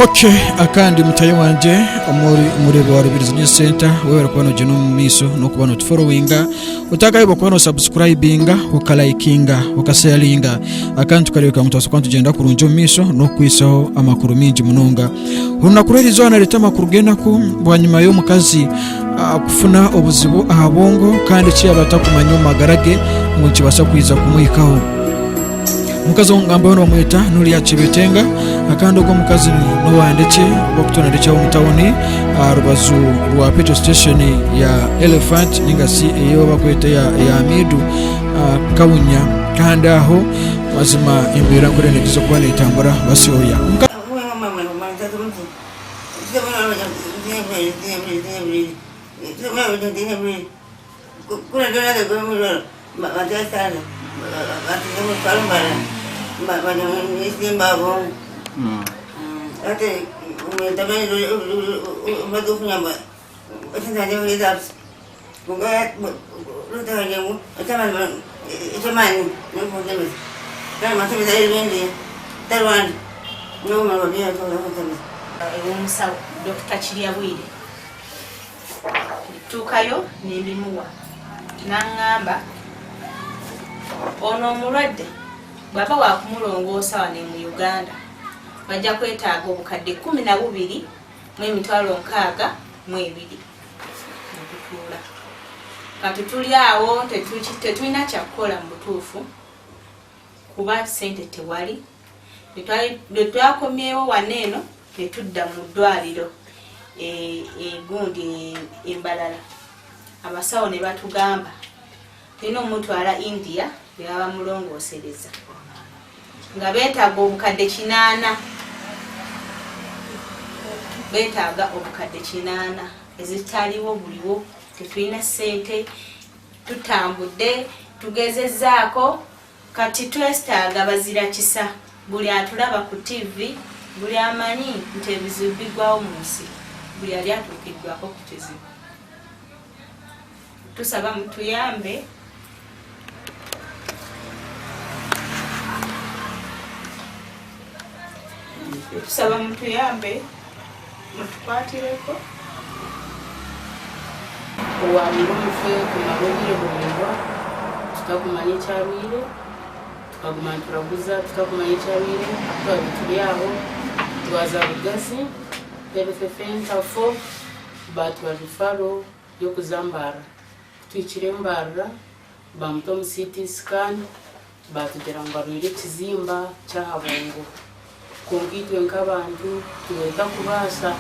Ok akandi mutayi wangye omuri mureebe wa Rubirizi News Center webare kuba nogyenda omu maisho n'okuba notuforowinga otakayebwa kuba nosubscribinga okalikinga okasharinga akandi tukareebeka ngu tubaasa kuba nitugyenda kurungi omu maisho n'okukwisaho amakuru mingi munonga orunaku rw'erizooba nareeta amakuru g'enaku bwanyima y'omukazi ah, kufuna obuzibu aha bwongo kandi eki yaaba atakumanya omu magara ge ngu nikibaasa kwija kumuhikaho Omukazi ou ngambaho nibamweta Nuria Kibetenga kandi ogwo omukazi n'owa Ndekye ogw'okutuura Ndekye omu tawuni aha rubaju rwa petrol station ya Elephant ninga shi ei bakweta eya eya Miidu ah, Kawunya kandi aho mazima embeera nkuru neegyeza kuba neetambura basyoya. Ew'omusawo Dokita Kiryabwire. Ntuukayo ne mbimuwa n'angamba ono omulwadde bw'aba waakumulongoosa wano mu Uganda bajja kwetaaga obukadde 12,602 ne tutuula. Kati tuli awo tetulina kya kukola mu butuufu kuba ssente tewali. Lwe twakomyewo wano eno ne tudda mu ddwaaliro egundi e, e Mbarara abasawo ne batugamba tulina omutwala India ne babamulongoosereza nga beetaaga obukadde kinaana beetaaga obukadde kinaana ezitaliwo buliwo tetulina ssente tutambudde tugezezzaako Kati twestaaga bazira kisa buli atulaba ku TV buli amanyi nti ebizibu bigwawo munsi buli yali atuukidwako ku kizibu tusaba mutuyambe. Tusaba mutuyambe mutukwatireko. Owabaire omutwe kumara obwire buraingwa tutakumanya eki arwaire, tukaguma nituraguza tutakumanya eki arwaire, ku twabaire turi aho twaza Lugazi Health Centre 4 baatuha referral y'okuza Mbarara. Ku tuhikire Mbarara baamuta omu CT scan Baatugira ngu barwaire ekizimba ky'aha bwongo. Kwonka itwe nk'abantu tibatakubaasa.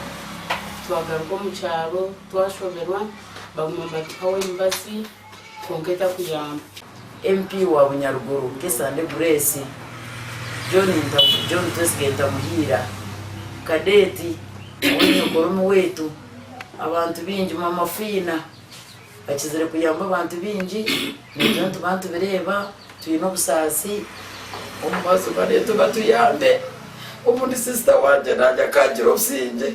Twagaruka omu kyaro twashoberwa, baguma nibatuhaho emibazi kwonka etakuyamba. MP wa Bunyaruguru Nkesande Grace, John John Twesige Ntamuhiira, Kadeti nawe nyokorome owaitu, abantu baingi, Mama Fiina. Bakizire kuyamba abantu baingi, naitwe nituba nitubireeba twine obusaasi. Omu mazima naitwe batuyambe obundi sister wangye nanye akagira obusingye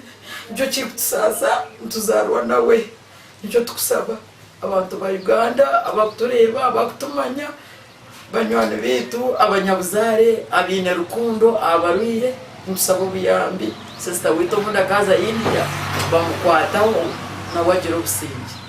nikyo kirikutusaasa nituzaarwa nawe nikyo tukusaba abantu ba Uganda abakutureeba abakutumanya banywani baitu abanyabuzaare abaine rukundo abarwaire nitusaba obuyambi sister waitu obundi akaaza India bamukwataho nawe agire obusingye.